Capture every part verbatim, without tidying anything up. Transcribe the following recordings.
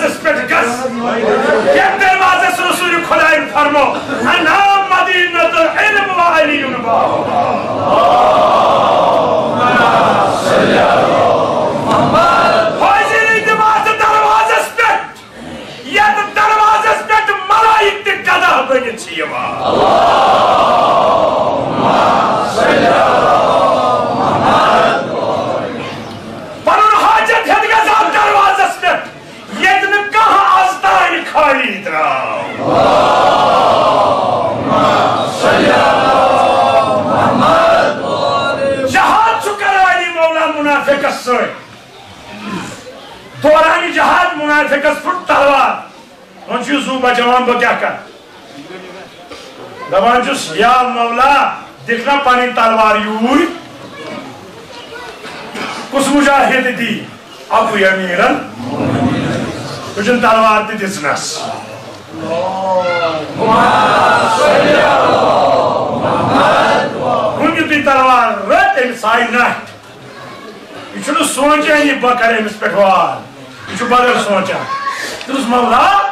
دروازس پٮ۪ٹھ گژھ، یتھ دروازس رسول خداین فرمو، انا مدینۃ العلم و علی بابہا۔ حاضری دِوان ژٕ دروازس پٮ۪ٹھ، یتھ دروازس پٮ۪ٹھ ملائک تہِ گواہ بٔنِتھ چھِ یِوان۔ پنُن حاجت ہٮ۪تھ گژھ اتھ دروازس پٮ۪ٹھ، ییٚتہِ نہٕ کانٛہہ از تام خٲلی درٛاو۔ جہاد چھُ کران یہِ مولا منافقس سۭتۍ۔ دوران جہاد منافقس پھُٹ تلوار۔ وۄنۍ چھُ یہِ زُو بچاوان، بہٕ کیٛاہ کرٕ؟ دپان چھُس، یا مولا، دِکھ نا پنٕنۍ تلوار یوٗرۍ۔ کُس مجاہد دی؟ ابو امیرن۔ تُجن تلوار تہِ دِژنس۔ وُنہِ یُتھُے تلوار رٔٹ، أمِس آیہِ نٹھ۔ یہِ چھُنہٕ سونچان یہِ بہٕ کرٕ أمِس پٮ۪ٹھ وار۔ یہِ چھُ بدل سونچان۔ دوٚپُس، مولا،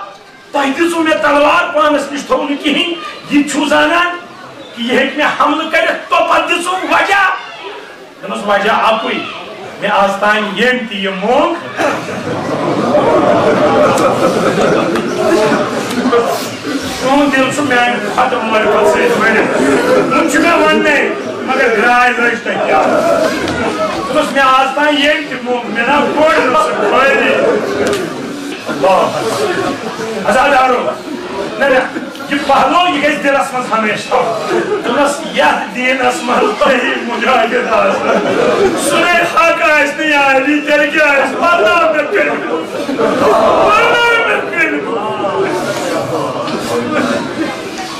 تۄہہِ دِژوٕ مےٚ تلوار، پانس نِش تھوٚو نہٕ کِہیٖنۍ۔ یہِ تہِ چھُو زانان کہِ یہِ ہیٚکہِ مےٚ حملہٕ کٔرِتھ، تو پتہٕ دِژوٕ وجہ۔ دوٚپمَس، وجہ اَکُے، مےٚ آز تام ییٚمۍ تہِ یہِ موٚنگ، سون دِل چھُ میانہِ کھۄتہٕ مٲلۍ کھۄتہٕ سۭتۍ بٔرِتھ۔ وُنہِ چھُ مےٚ وَننَے، مگر گراے لٔج تٔتھۍ۔ دوٚپمَس، مےٚ آز تام ییٚمۍ تہِ موٚنگ، مےٚ نہ کوٚر نہٕ سُہ خٲلی۔ اللہ اکبر۔ عزادارو، نہ، نہ، یہِ پہلو، یہِ گژھِ دِلس منٛز ہمیشہِ تھاوُن۔ دوٚپمَس، یَتھ دیٖنس منٛز صحیح مجاہد آسہِ، سُہ نے حق آسہِ نہٕ یا علی، تیٚلہِ کیٛاہ آسہِ؟ ورناو مےٚ کٔرِو۔ ورناو مےٚ کٔرِو۔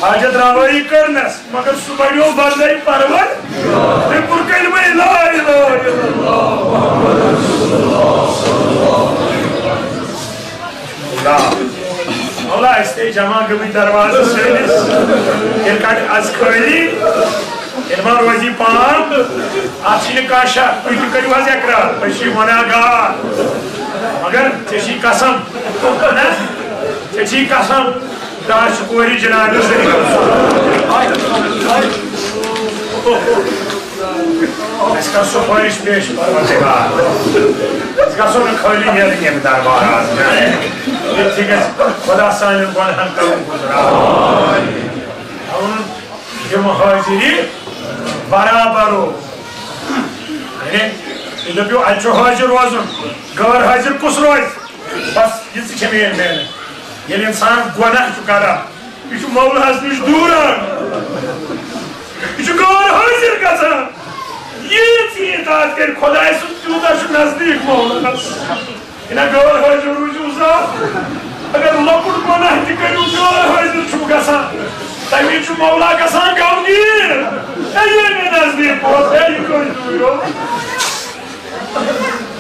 حاجت رَوٲیی کٔرنَس، مگر سُہ بنیو بندے پرور۔ تٔمۍ کوٚر کلمہ لا الہ الا اللہ۔ مولا، مولا، أسۍ تہِ جمع گٔمٕتۍ دروازس سٲنِس۔ ییٚلہِ کَڑِ از خٲلی، ییٚلہِ ما روزِ پان، اَتھ چھِنہٕ کانٛہہ شک۔ تُہۍ تہِ کٔرِو حظ اقرار، أسۍ چھِ گۄناہ گار۔ مگر ژےٚ چھی قسم، نہ؟ ژےٚ چھی قسم، دَہ چھِ کورِ جنابِ سۭتۍ۔ اَسہِ کر سفٲرِش پیش پروردگار۔ أسۍ گژھو نہٕ خٲلی نیرٕنۍ ییٚمہِ دربار آز۔ ییٚتہِ گژھِ خدا سانٮ۪ن گۄنہن کرُن گُزران۔ تھاوُن یِم حٲضِری برابر ہو۔ یعنی، یہِ دٔپِو، اَتہِ چھُ حٲضِر روزُن، غٲر حٲضِر کُس روزِ؟ بس، یِژٕے چھےٚ میٲنۍ محنت۔ ییٚلہِ اِنسان گۄناہ چھُ کران، یہِ چھُ مولاہس نِش دوٗران۔ یہِ چھُ غٲر حٲضِر گژھان۔ ییٖژ یہِ اطاعت کرِ خۄدایہِ سُنٛد، تیوٗتاہ چھُ نزدیٖک مولاہس۔ یہِ نہ غٲر حٲضِر روٗزِو زانٛہہ۔ اگر لۄکُٹ گۄناہ تہِ کٔرِو، غٲر حٲضِر چھُو گژھان۔ تَمہِ وِزِ چھُ مولا گژھان غمگیٖن۔ ہے، یہِ نہٕ نزدیٖک ووت، ہے، یہِ کٔرۍ دوٗرو۔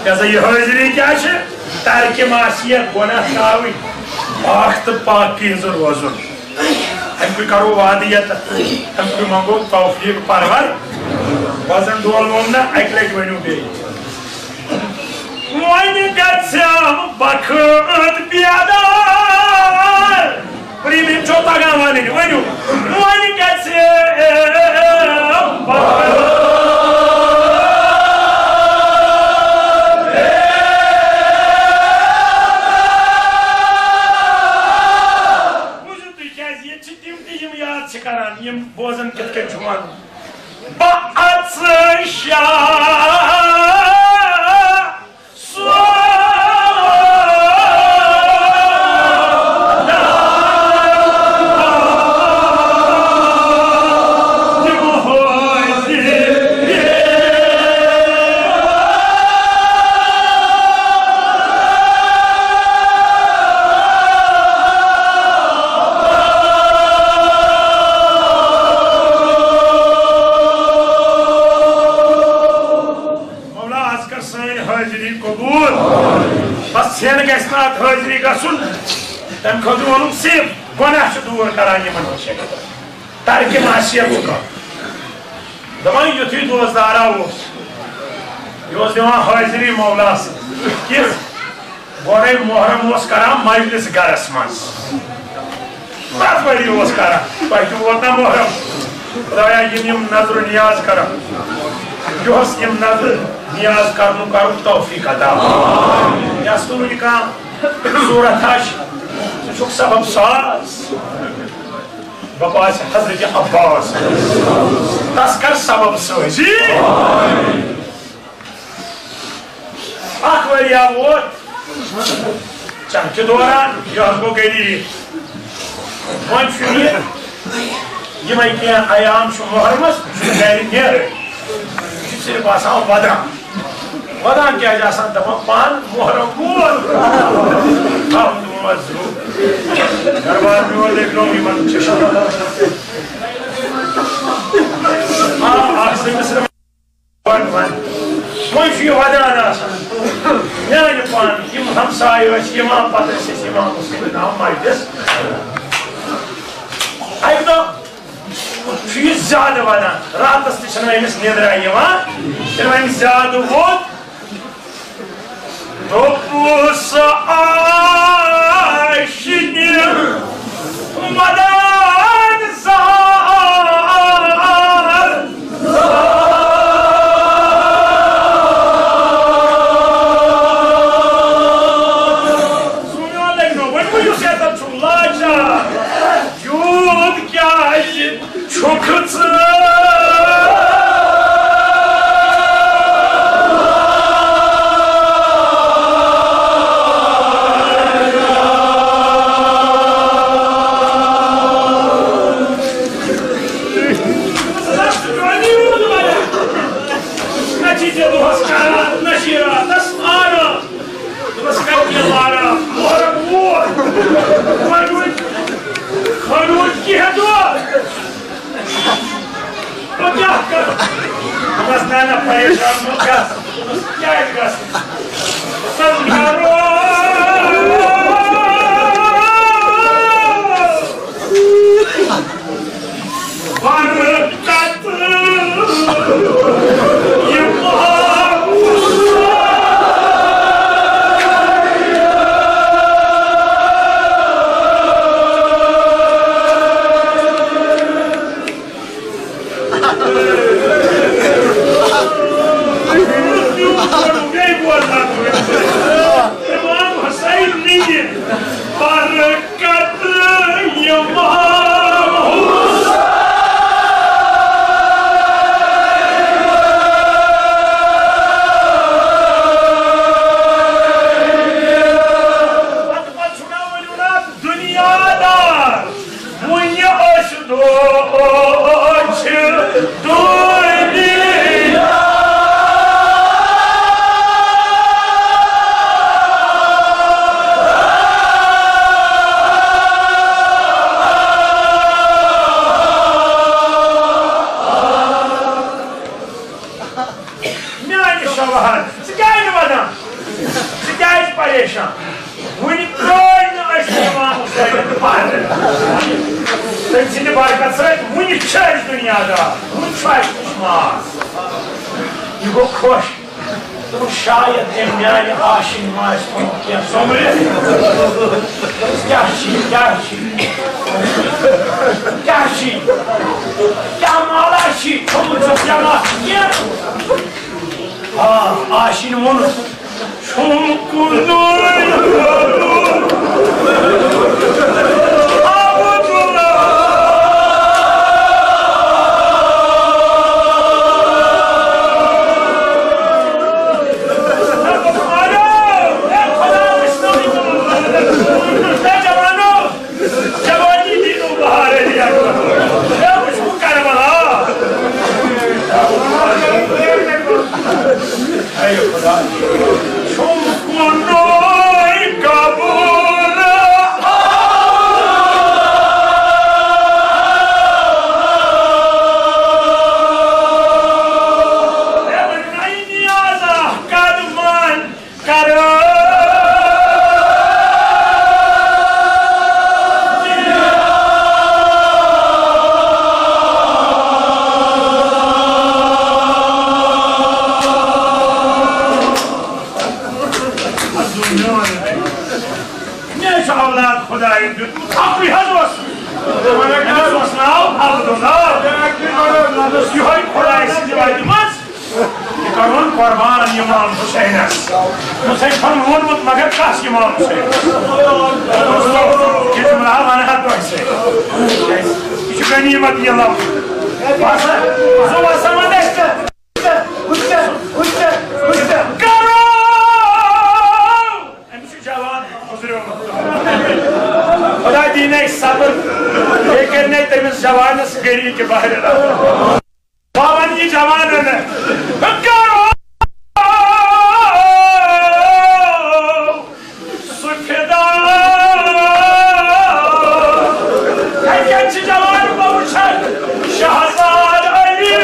لہذا یہِ حٲضِری کیٛاہ چھِ؟ ترکِ معصیت، گۄناہ ترٛاوٕنۍ، پاک تہٕ پاکیٖزٕ روزُن۔ اَمہِ کُے کرو وعدٕ ییٚتٮ۪تھ، اَمہِ کُے منٛگو توفیٖق پرور۔ وزن ڈول ووٚن نہ، اَکہِ لٹہِ ؤنِو بیٚیہِ۔ وۄنۍ گژھِ بخت بیدار۔ پرٛیٖمِم چھو تگان ونٕنۍ، ؤنِو۔ وۄنۍ گژھِ۔ بوٗزِو تُہۍ، کیٛازِ ییٚتہِ چھِ تِم تہِ یِم یاد چھِ کران، یِم بوزان کِتھ کٔنۍ چھُ وَنُن۔ بہٕ اژٕ شاہ مولا، از کر سٲنۍ حٲضِری قبوٗل۔ بس ژھٮ۪ن گژھِ نہٕ اتھ حٲضِری گژھُن۔ تمہِ خٲطرٕ ووٚنُم صرف گۄناہ چھُ دوٗر کران یِمن نِش۔ ترکِ معصیت چھُ کرُن۔ دپان یُتھُے دوستدارا اوس، یہِ اوس دِوان حٲضِری مولا سٕنٛز۔ کِژھ؟ گۄڈے محرم اوس کران مجلس گرس منٛز۔ پرٛٮ۪تھ ؤری اوس کران۔ تۄہہِ تہِ ووت نا محرم؟ خدایا، یِم یِم نظر و نیاز کران، یۄس یِم نظر نیاز کرنُک کرُن توفیق عطا۔ یۄس تہِ وٕنہِ کانٛہہ ضروٗرت آسہِ، ژٕ چھُکھ سبب ساز۔ بہٕ پاسہِ حضرت عباس، تس کر سبب سٲزی۔ اکھ ؤریا ووت چمچہِ دوران، یہِ حظ گوٚو غریٖب۔ وۄنۍ چھُ یہِ، یِمے کینٛہہ ایام چھُ محرمس، یہِ چھُ گرِ نیران۔ یہِ چھُ صرف آسان ودان۔ ودان کیٛازِ آسان؟ دپان پانہٕ محرم ووت۔ تھاو نہٕ وۄنۍ زُو۔ دربار میون لٔگۍ نوٚو یِمن چشمن۔ آ، اکھ زٕ مِصرٕ۔ وۄنۍ، وۄنۍ، وۄنۍ چھُ یہِ ودان آسان۔ میانہِ پانہٕ یِم ہمسایہِ ٲسۍ یِوان، پتہٕ ٲسۍ أسۍ یِوان حسین ناو مجلس۔ اَکہِ دۄہ چھُ یہِ زیادٕ ودان، راتس تہِ چھنہٕ أمِس نیندرا یِوان۔ ییٚلہِ وۄنۍ زیادٕ ووت، دوٚپُس آشِنہِ ودان زار۔ سُہ میون لگہِ نہٕ وۄنۍ، وۄنۍ یُس ییٚتٮ۪تھ چھُ لاچار، یوٗت کیٛازِ چھُکھ ژٕ؟ نہ چھِ ژےٚ دۄہس کران، نہ چھِ راتس آرام۔ دوٚپمَس، کَتہِ یہِ لارا؟ مۄہرَم ووت۔ وۄنۍ روٗدۍ، وۄنۍ روٗدۍ کینٛہہ دۄہ۔ بہٕ کیٛاہ کَرٕ؟ دوٚپمَس، نہ، نہ، پریشان مہٕ گژھ۔ دوٚپمَس، کیٛازِ گژھٕ؟ بہٕ کَرٕ۔ برکت یہِ محبوب۔ امام حسین نِنہِ برکت۔ دُنیا دار وُنہِ أسۍ دۄہ چھِ دُنیا۔ میانہِ شوہر، ژٕ کیازِ ودان؟ ژٕ کیازِ پریشان؟ وُنہِ ترٛٲے نہٕ أسۍ امام حسینَن پَتھ۔ تٔمۍ سٕنٛدِ برکت سۭتۍ وُنہِ چھِ أسۍ دُنیا دار، وُنہِ چھُ اَسہِ نِش ماس۔ یہِ گوٚو خۄش۔ دوٚپُن، شاید أمۍ میانہِ آشِنۍ ما آسہِ تھوٚمُت کینٛہہ سوٚمبرِتھ۔ دوٚپُس، کیٛاہ چھِ یہِ؟ کیٛاہ چھِ یہِ؟ کیٛاہ چھِ یہِ؟ کیٛاہ مالا چھِ تھوٚمُت ژےٚ؟ کینٛہہ؟ آ، آشِنۍ ووٚنُس۔ چھُم کُنُے جوانی دینو بہار علی اکبر۔ ہے، وٕچھ، ہُہ کربلا۔ اے خدا، چھُم کُنُے کانٛہہ اولاد خدایَن دیُتمُت، اَکُے حظ اوس۔ أمِس اوس ناو عبداللہ۔ دوٚپُس، یِہوٚے خدایہِ سٕنٛزِ وَتہِ منٛز یہِ کَرون قۄربان اِمام حُسینَس۔ مُصنِفَن ووٚنمُت، مگر کَس اِمام حُسینَس؟ دوٚپُس، یہِ جُملہ وَنہٕ ہا تۄہہِ سۭتۍ۔ یہِ چھُ غنیٖمت یہِ لفظ۔ بَس، سُہ وَسَن وۄنۍ اَسہِ تہٕ۔ کرو! أمِس چھُ جوان گُزریومُت۔ خدا دِیِن اَسہِ صبر۔ بیٚیہِ کَرِ نہٕ تٔمِس جوانَس گری کہِ بہرِ رحمت۔ بہٕ وَنہٕ یہِ جوانَن، کرو! سُہ فدا۔ اَتہِ کَتہِ چھِ جوان بہٕ وٕچھان؟ شہزاد علی۔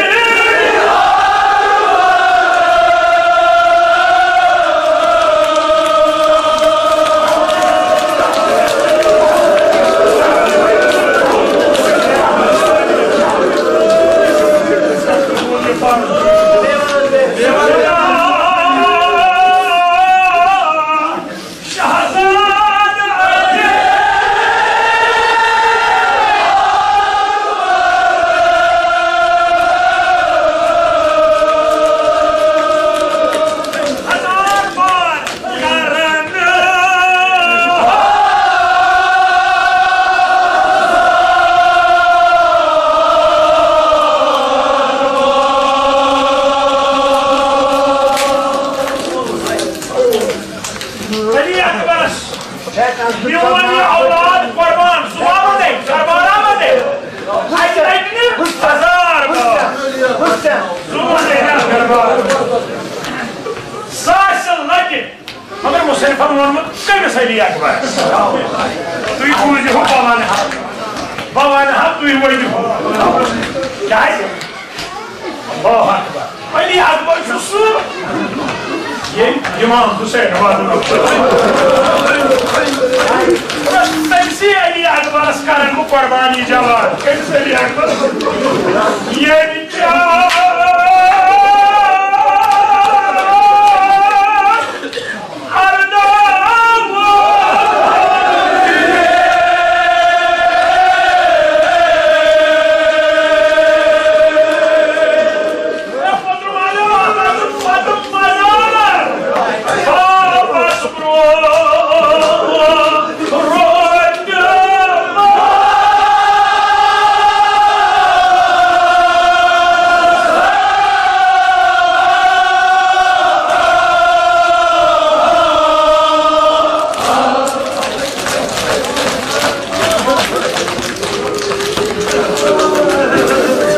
علی اکبرس میون یہِ اولاد قربان، سُہ آمدے، قربان آمدے۔ اَتہِ لَگہِ نہٕ ہزار بار۔ سُہ وَنہِ نہ قربان۔ ساسہِ لَگہِ، مگر مُصنِفَن ووٚنمُت کٔمِس علی اکبرس؟ تُہۍ بوٗزِو، بہٕ وَنہٕ ہا، بہٕ وَنہٕ ہا، تُہۍ ؤنِو۔ کیٛازِ؟ اللہ اکبر۔ علی اکبر چھُ سُہ، ییٚمۍ اِمام حُسین وَدُن۔ تٔمسٕے علی اکبرس کرن بہٕ قربانی جوان۔ کٔمِس علی اکبر؟ ییٚمۍ کیٛاہ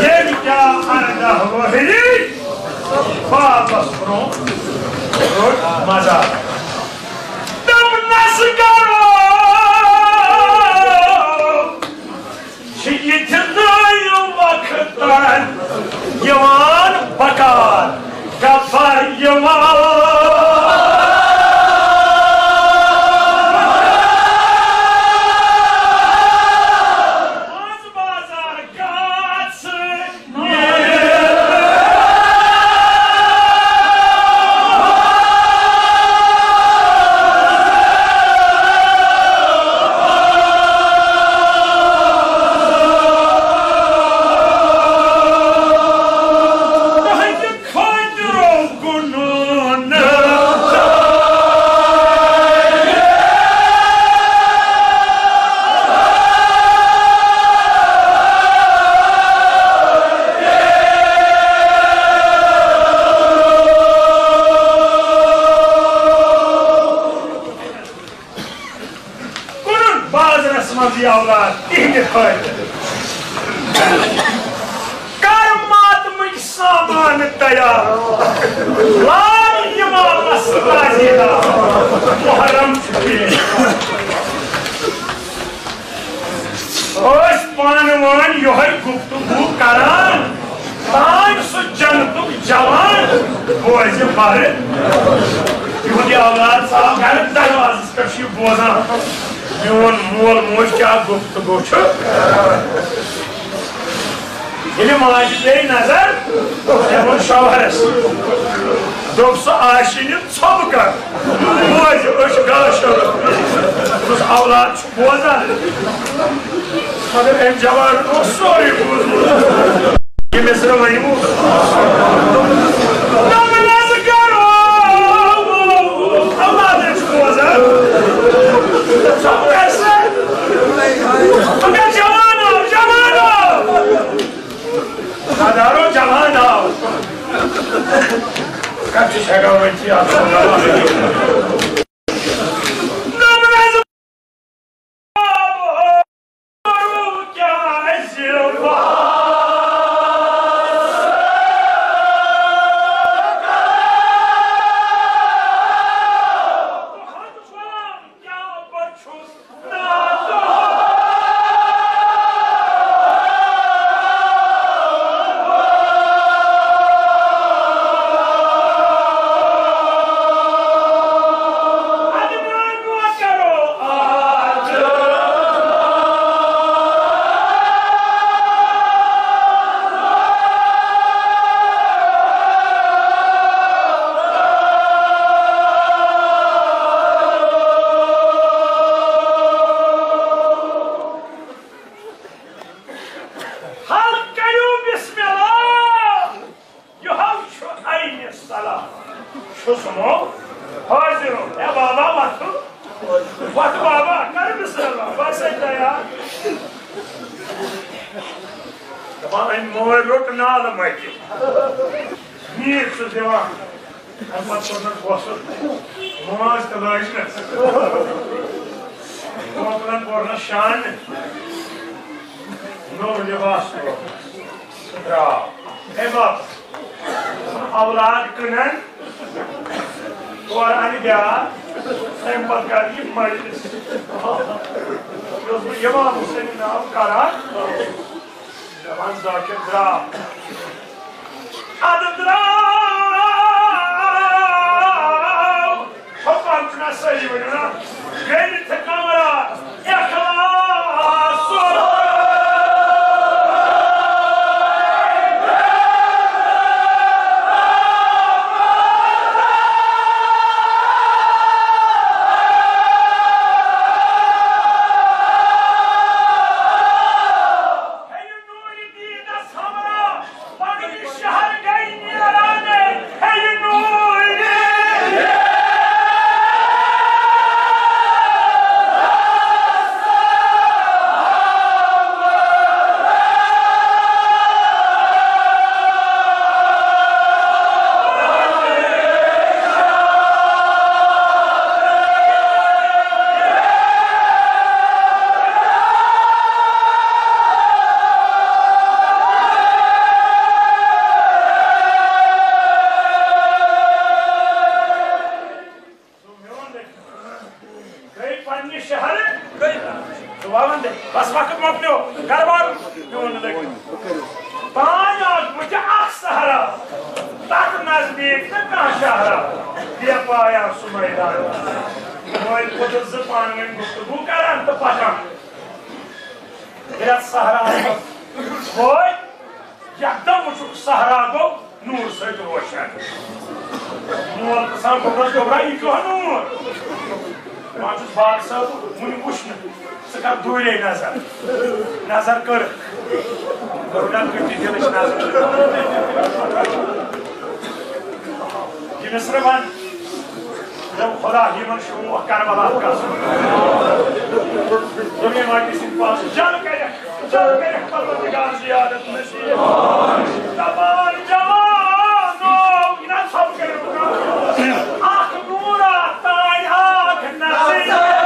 ییٚمۍ کیٛاہ اَرداہ ؤہری واپس برٛونٛہہ روٚٹ مزار۔ دوٚپنس کرو، چھِ یِتھۍ نٔے وقتن یِوان بکار۔ گبر یِوان۔ منٛز بازار گژھ۔ تُہنٛدِ خٲطرٕ گُنہٕ نہٕ۔ کٕنُن بازرس منٛز یہِ اولاد تِہنٛدِ خٲطرٕ۔ کر ماتمٕکۍ سامان تیار۔ لاگ یِمامس تعزیرا۔ محرم چھُ پیش۔ ٲسۍ پانہٕ وٲنۍ یِہوٚے گفتگو کران۔ تام سُہ جنتُک جوان بوزِ پرٕ۔ یِہُنٛد یہِ اولاد ژاو گرٕ دروازس پٮ۪ٹھ، چھُ یہِ بوزان، میون مول موج کیٛاہ گفتگو چھُ۔ ییٚلہِ ماجہِ پیٚیہِ نظر، تٔمۍ ووٚن شوہرس، دوٚپ سُہ، آسہِ نہٕ ژھۄپہٕ کر، بوزِ أچھ گاشو۔ یُس اولاد چھُ بوزان، مگر أمۍ جوانن اوس سورُے بوٗزمُت۔ یہِ مصرٕ ؤنِو۔ نمنز کرو، اولاد چھُ بوزان۔ سُہ کیسے؟ مگر جوانو، جوانو۔ ادارو جوانو۔ کتھ چھُ ہٮ۪کان ؤنِتھ اَتھ؟ حل کٔرِو بسم اللہ۔ یہِ حظ چھُ عینِ صلاح۔ چھُس نہٕ حٲضِر۔ اے بابا، وۄتھ۔ وۄتھ بابا، کر بسم اللہ۔ بس ہے تیار۔ دپان، أمۍ مٲرۍ روٚٹ نالہٕ مَتہِ۔ نیٖر چھُس دِوان۔ اَمہِ پتہٕ کوٚرنَس غسل۔ نماز تہِ لٲج نَس۔ کوپلن کوٚرنَس شانہِ۔ نوٚو لباس کوٚرنَس۔ درٛاو۔ اے بابا، اولاد کٕنن، تورٕ اَنہِ بیٛاکھ، تَمہِ پتہٕ کَرٕ یہِ مجلس۔ یہِ اوس بہٕ امام حسینہِ ناو کران، دَپان ذاکر درٛاو۔ اَدٕ درٛاو۔ حُکم چھُنہ صحیح ؤنِو نا؟ گٔے نہٕ تھِ کمرہ اخلاص۔ گٔے پننہِ شہرٕ۔ گٔے۔ ژٕ وَن دے، بس وقت مۄکلیو، گرٕ وال میون لٔگۍ۔ تانۍ آو بٕتھِ اکھ صحرا، تتھ نزدیٖک نہٕ کانٛہہ شہرا، بے پایان سُہ میدان۔ مٲلۍ پوٚتُس زٕ پانہٕ ؤنۍ گفتگو کران تہٕ پکان۔ یتھ صحراہس منٛز وٲتۍ، یکدم وٕچھُکھ صحرا گوٚو نوٗر سۭتۍ روشن۔ مول پرٛژھان، گوٚبرس گوٚبرا، یہِ کیٛاہ نوٗر؟ دپان چھُس، بادشاہ، وُنہِ وُچھ نہٕ، ژٕ کر دوٗرے نظر۔ نظر کٔر، گوٚبرا کٔر تہِ دِلٕچ نظر۔ یہِ مصرٕ وَن۔ دوٚپ، خدا یِمن شوق کربلا گژھُن۔ یِم یِم اَتہِ سٕنٛدۍ پاس جل کَرٮ۪کھ، جل کَرٮ۪کھ پروردگار زیادت نصیب۔ دَپان جوانو، یہِ نہ ژھۄپہٕ کٔرِو کانٛہہ۔ اکھ نوٗرا تانۍ اکھ نظر۔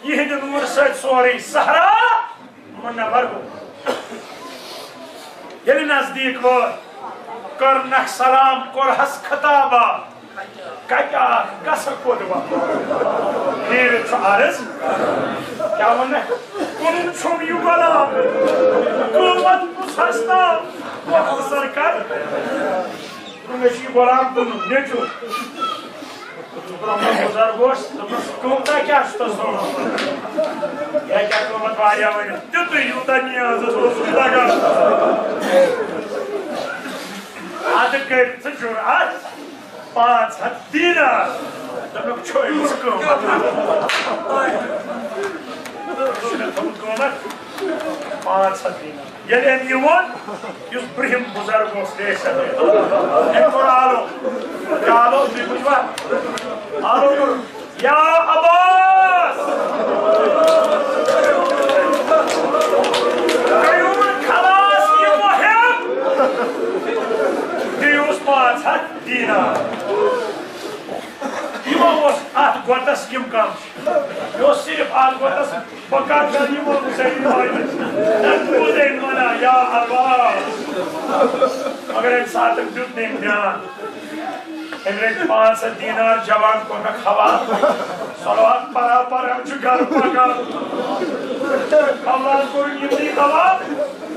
یِہنٛدِ نوٗرٕ سۭتۍ سورُے صحرا منور گوٚو۔ ییٚلہِ نزدیٖک وٲتۍ، کٔرنکھ سلام، کوٚرہس خطابا، کتہِ آکھ، کسہٕ کوٚت ووت؟ پھیٖرِتھ چھُ عرض، کیٛاہ ووٚنُکھ؟ کُنُن چھُم یہِ غلام، قۭمت کُس ہستام؟ وقت سرکار، مےٚ چھُ یہِ غلام کُنُن، مےٚ چھُ۔ برونٛہہ بُزرگ اوس، دوٚپمَس، "قۭمتہ کیٛاہ چھُ تَس وَنان؟ یہِ ہیٚکہِ ہا قۭمَتھ واریاہ ؤنِتھ، تیُتُے یوٗتاہ نیازَس اوسُس لَگان۔" اَدٕ کٔرۍ ژٕ جُرأت، پانٛژھ ہَتھ دینار۔ دوٚپُکھ، "چھُے ژٕ قۭمَتھ؟" چھُ مےٚ تھوٚمُت قۭمَتھ پانٛژھ ہَتھ دینار۔ ییٚلہِ أمۍ یہِ ووٚن، یُس برٛہِم بُزرگ اوس، ریش اَتھ، أمۍ کوٚر آلو۔ آلو، تُہۍ بوٗزوا؟ آلو کوٚر، "یا عباس!" کٔرِو وۄنۍ خلاص یہِ مُہِم۔ دِیوس پانٛژھ ہَتھ دینار۔ یہِ ما اوس اَتھ گۄتَس یِم کَم چھِ؟ یہِ اوس صرف اَتھ گۄتَس۔ بہٕ کَتھ کَرٕ یِمو حُسینی مٲلِس؟ نہ بوٗزے وَنان، یا عباس۔ مگر اَمہِ ساتہٕ دیُت نہٕ أمۍ دھیان۔ أمۍ رٔٹۍ پانٛژھ ہَتھ دینار، جوان کوٚر مےٚ حوالہٕ۔ صلوات پَران پَران چھُ گَرٕ پَکان۔ حوالہٕ کوٚرُن یِمنٕے حوالہٕ۔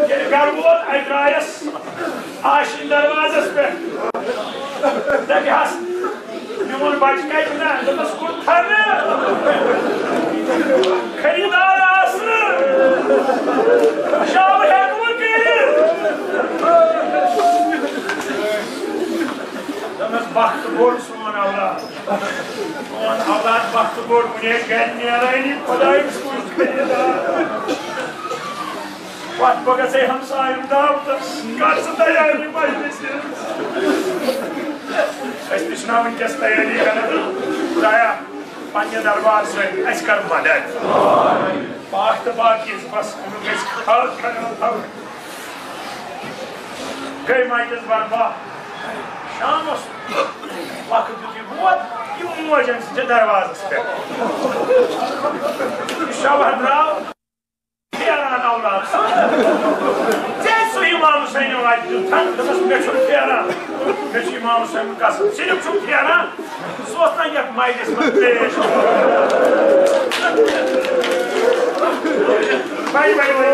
ییٚلہِ گَرٕ ووت، اَتہِ درٛایَس آشِنۍ دروازَس پٮ۪ٹھ۔ دَپہِ ہَس، "میون بچہٕ کتہِ نہ؟" دوٚپمَس، "کوٚت تھاوِ؟ خریٖدار آسنہٕ۔ شام ہٮ۪کہٕ بہٕ کٔرِتھ۔" دوٚپمَس، "بخت بوٚڑ سون اولاد۔ سون اولاد بخت بوٚڑ، وُنہِ ٲسۍ گرِ نیرٲنی، خۄدایَس کُن خریٖدار۔" پتہٕ بہٕ گژھے ہمساین دعوتس، کر ژٕ تیاری مجلس ہٕنٛز۔ أسۍ تہِ چھِنہ وٕنکیٚس تیٲری کران۔ خدایا، پننہِ دربار سۭتۍ اَسہِ کر مدد۔ پاک تہٕ باقی بس، یِمن گژھِ خیال خیال تھاوُن۔ گٔے مجلس برباد۔ شامس وقت یُتھُے ووت، یہِ موج أمۍ سٕنٛدِ دروازس پٮ۪ٹھ۔ شوہر درٛاو۔ پھیران اولاد۔ ژےٚ سُہ امام حسین واتہِ دیُت تھن، دوٚپمَس، "مےٚ چھُنہٕ پھیران، مےٚ چھُ امام حسین قسم، صرف چھُم پھیران، سُہ اوس نہ یَتھ مجلس منٛز پیش۔" بھائی، بھائی، بھائی۔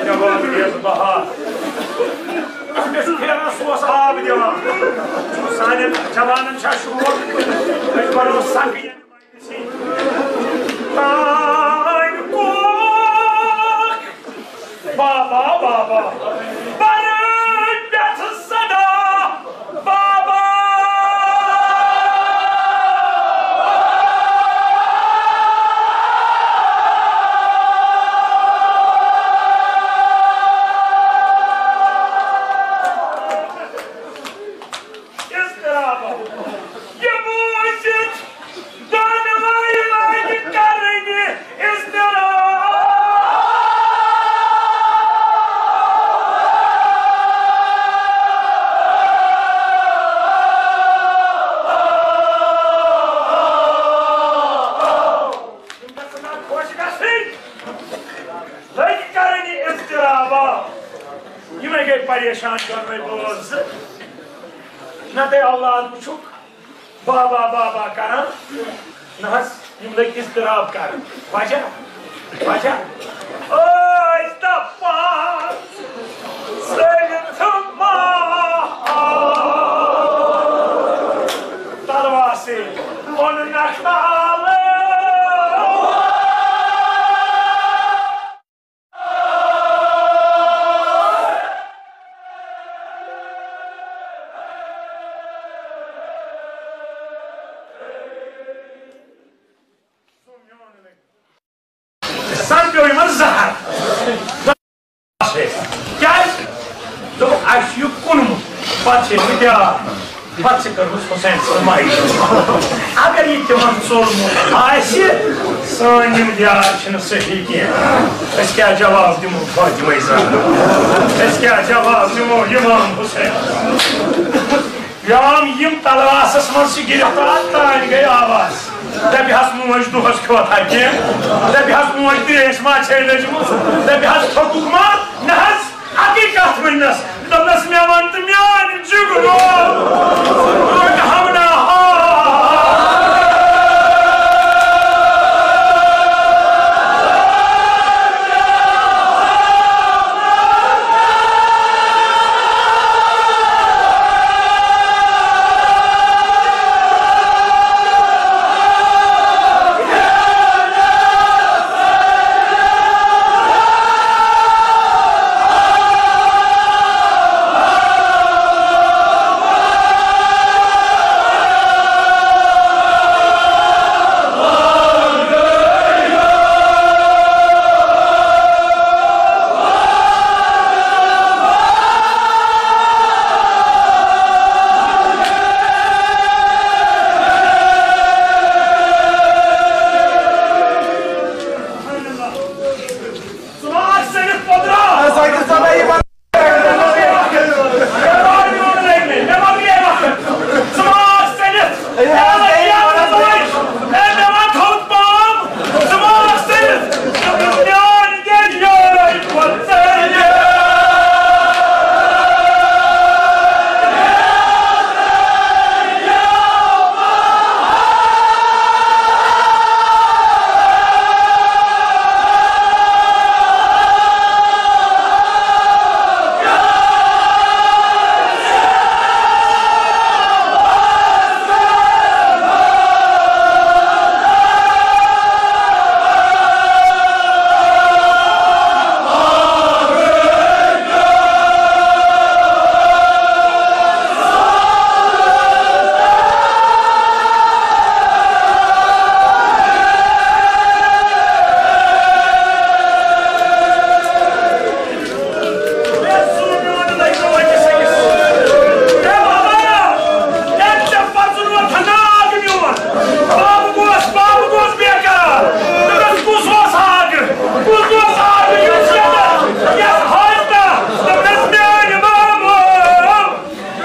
جواب دِیَس بہار۔ أسۍ چھِ پھیران، سُہ اوس آب دِوان۔ سانٮ۪ن جوانن چھا شوق؟ أسۍ بَنو سَکھ ییٚمہِ مجلسہِ۔ تانۍ کوکھ۔ بابا، بابا، بَرٕ پٮ۪ٹھ صدا۔ بابا! اضطراب۔ یہِ بوٗزِتھ دۄنوَے لٲگۍ کرٕنۍ اضطراب۔ یِم گژھن نا خۄش گژھٕنۍ۔ لٔگۍ کرٕنۍ اضطرابا۔ یِمے گٔے پریشان دۄنوَے بٲژ زٕ۔ نہ تۄہہِ اولاد وٕچھُکھ۔ بابا، بابا کران۔ نہ حظ، یِم لٔگۍ اضطراب کران۔ وجہ؟ وجہ؟ ٲسۍ دپان، سٔرِتھ ما تلواسے اوٚن نکھٕ آلہٕ۔ سُہ میون نہٕ۔ سَن پیوٚو یِمَن زَہر۔ کیٛازِ؟ دوٚپُکھ، "اَسہِ چھُ یہِ کُنمُت، پَتہٕ چھِ أمِس بیٛاکھ۔ پَتہٕ چھِ کٔرمٕژ حسین سٕنٛز ماجہِ۔ اگر یہِ تِمَن ژوٚلمُت آسہِ، سٲنۍ یِم دیار چھِنہٕ صحیح کینٛہہ۔ أسۍ کیٛاہ جواب دِمو فاطمہ زہرا؟ أسۍ کیٛاہ جواب دِمو امام حسین؟" جام یِم تلواسس منٛز چھِ گرفتار، تانۍ گٔے آواز۔ دَپہِ حظ موج دۄہس کھیوٚتھا کینٛہہ؟ دَپہِ حظ موج تریش ما چھے لٔجمٕژ؟ دَپہِ حظ تھوٚکُکھ ما؟ نہ حظ، اَکٕے کتھ ؤننس، دوٚپنس، مےٚ وَن تہٕ میانہِ جگرو، بہٕ ہمنا ہا۔ ژٕ ما آکھ سٔنِتھ پوٚدرا؟ ژٕ ما آکھ سٔنِتھ؟ ہے، مےٚ ما تھوٚد پام؟ ژٕ ما آکھ سٔنِتھ؟ ژٕ چھُکھ میٛٲنۍ گرِ یورے پوٚت ژٔلِتھ۔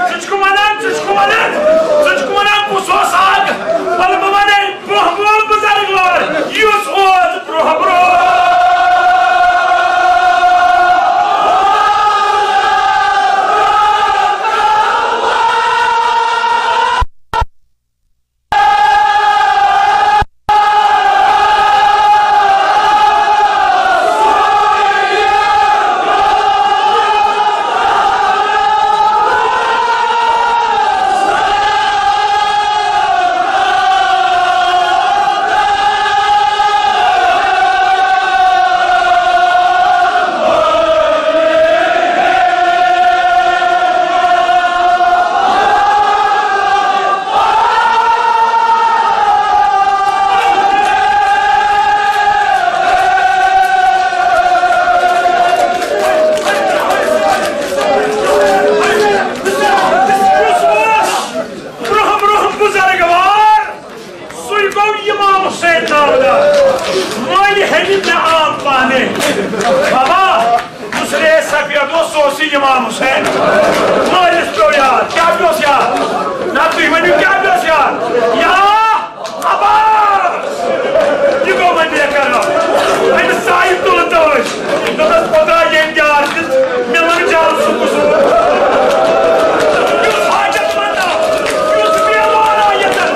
ژٕ چھُکھ وَنان، ژٕ چھُکھ وَنان، ژٕ چھُکھ وَنان، کُس اوس اَکھ؟ وَلہٕ بہٕ وَنے برٛونٛہہ برٛونٛہہ بُزرٕگ وار، یُس اوس برٛونٛہہ برٛونٛہہ۔ برٛونٛہہ برٛونٛہہ بُزرٕگ وار، سُے گوٚو اِمام حُسین ناودار۔ مٲلۍ ہیٚمہِ مےٚ عام پانے۔ بابا، یُس ریش سفید اوس، سُہ اوس یہِ اِمام حُسین۔ مٲلِس پیوٚو یاد۔ کیٛاہ پیوٚس یاد؟ نہ، تُہۍ ؤنِو، کیٛاہ پیوٚس یاد؟ یا عباس! یہِ گوٚو وۄنۍ بے قرار۔ أمِس سایہِ تُلہٕ تٲج۔ دوٚپنَس، خۄدا ییٚمۍ یار دیُت، مےٚ وَن جان سُہ کُس اوس۔ یُس حاجت منٛد آو، یُس بیمار آو ییٚتٮ۪ن۔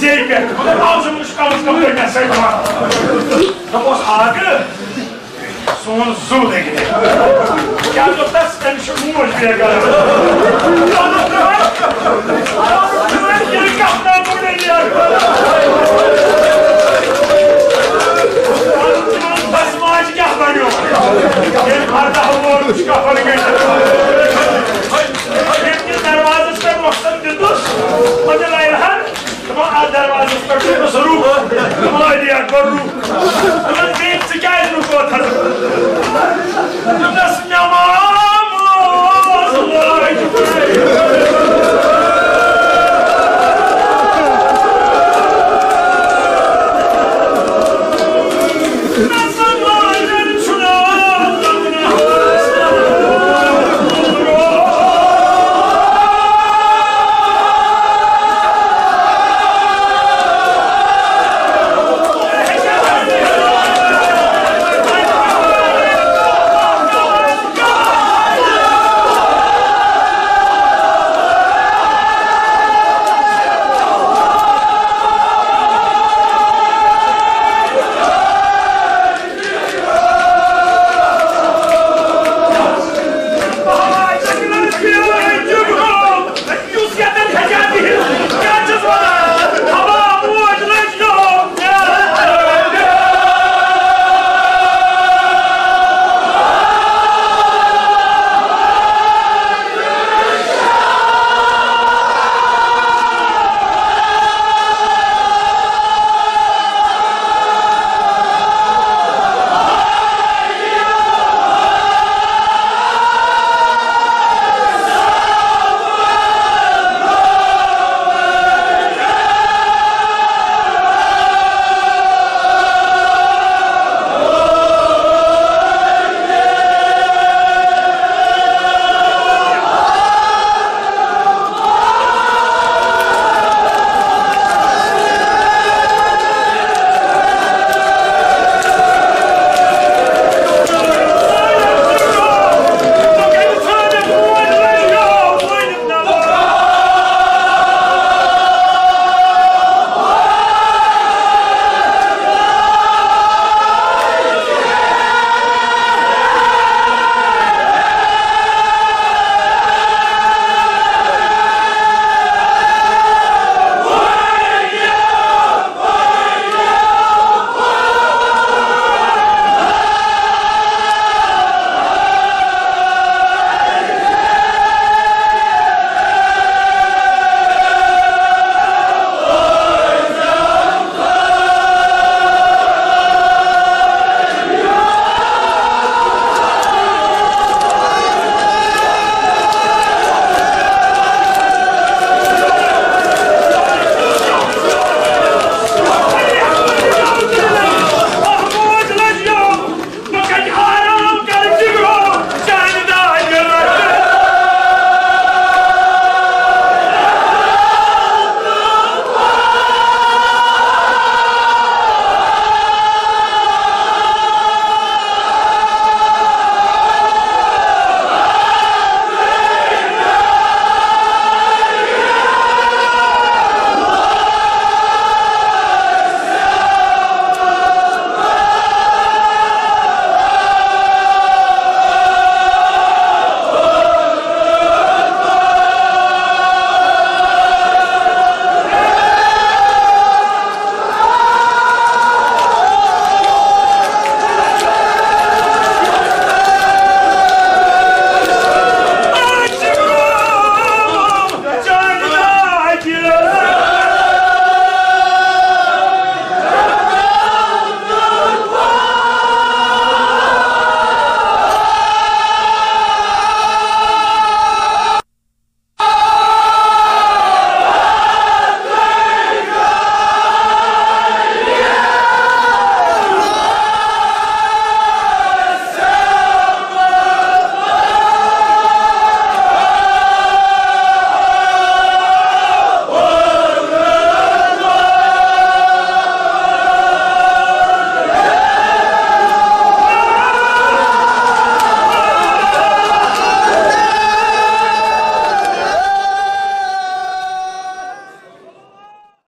ژےٚ پٮ۪ٹھ۔ مگر آز وٕچھ کم از کم گٔے مےٚ سۭتۍ وَنان۔ دوٚپُس، آ، سون زُو لٔگۍ۔ کیٛاہ دوٚپ تَس؟ أمِس چھُ موج بیگار۔ بس ماجہِ کیٛاہ بنیو؟ ییٚلہِ ارداہ وُہُر چھُ کفن گٔنٛڈِتھ۔ ییٚمہِ کِس دروازس پٮ۪ٹھ وۄتھُن دیُتُس، پتہٕ لرِ ہن۔ تِمو اتھ دروازس پٮ۪ٹھ دیُتُس روح۔ تِمو اتہِ اکھ گوٚو روح۔